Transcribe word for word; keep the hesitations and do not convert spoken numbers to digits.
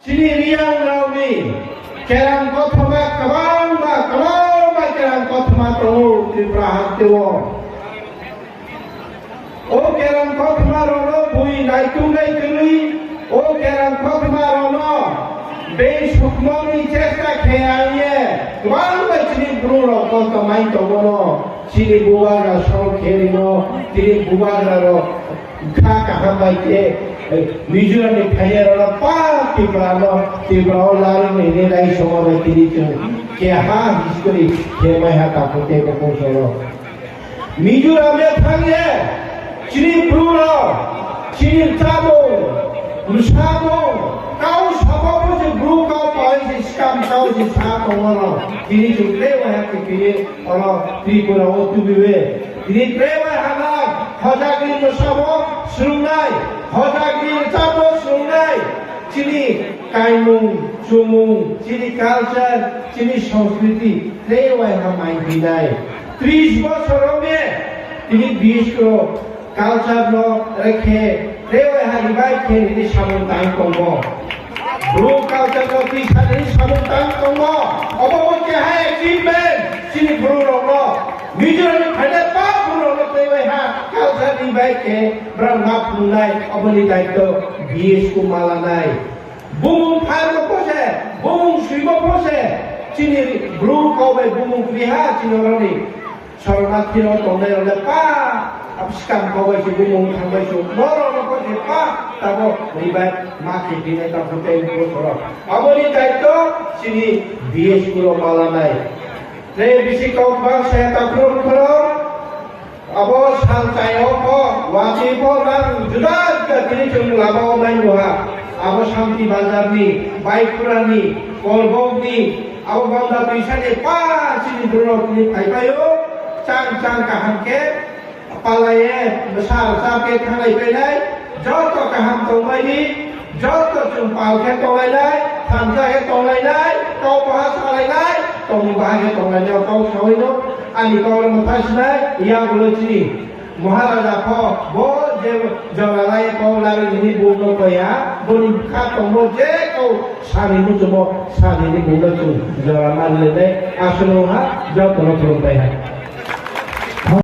Chini Reang rokni kerang kothoma kwbangma, kwbangma kerang kothoma tongo Tripura hasteo. O kerang kothoma rokno bui naitung nai kwrwi, o kerang kothoma rokno beng sukmani chesta khe ang ye kwbangma chini bru rok kosto mai tongo no. Chini bubagra song khe rino, chini bubagra rok kha kaham bai khe, eh, Mizoram ni phaiyarok no pa Tripura no, Tripura o lari ni ne rai songo bai tini chwng keha history khe mai ha takhuk tei bukhuk soro. Mizoram ya thang ye, chini bru rok, chini chamung, mwsamung, kau sabo bo se bru kau pai se skam kau se sa tongo no, tini chwng tei wahya khe khe ye. Oro Tripura o tubiwi tini trebai hana hojagri no sabo swrwngnai, hojagri no sabo swrwngnai, chini kaimung, chumung, chini culture, chini sanskriti trebai ha mai hinai. Tris bosor o me tini bish kro culture no rekhe, tei wai ha revive khe nini samung tang tongo. Bru culture no twi sanani samung tang tongo. Obo bo keha achievement chini bru rokno. Mizoram ni phainai pa bru rokno tei wai ha culture revive khe bra ma phungnai oboni daityo B S ku malanai. Bumung pharma pose, bumung swima pose, chini bru kok bai bumung kriha chini oroni. Sorma thiro tongnai rok le pa, abo skang kok bai se bumung thang bai se, norok no kok se pa, tabo revive ma khe dinai tamo tei bosoro. Aboni daityo chini B S ku rok malanai. Tei bisi kok bang se takhrom khoro, abo sal chai o kok, wati kok nang juda juda tini chwng lama o mai nuha. Abo Santi Bazar ni, Baikura ni, Korbok ni, abo Banda Tuisa ni pa chini borok ni phai phai o, chang chang kaham khe palai ye, bwsa rwchap khe thanglai painai, joto kaham tongmani, joto chwng pal khe tonglainai, thansa khe tonglainai, kok baha salainai, tongmung baha khe tonglainai, kok saui no ani kok no mwthai sinai, yagulo chini. Maharaja pho bo je jora lai kok lari hini bumno koya, boni bwkha tongo je kok sani muchumo sani ni bumno chung jora mali le aswk ha joto no khulum pai ha.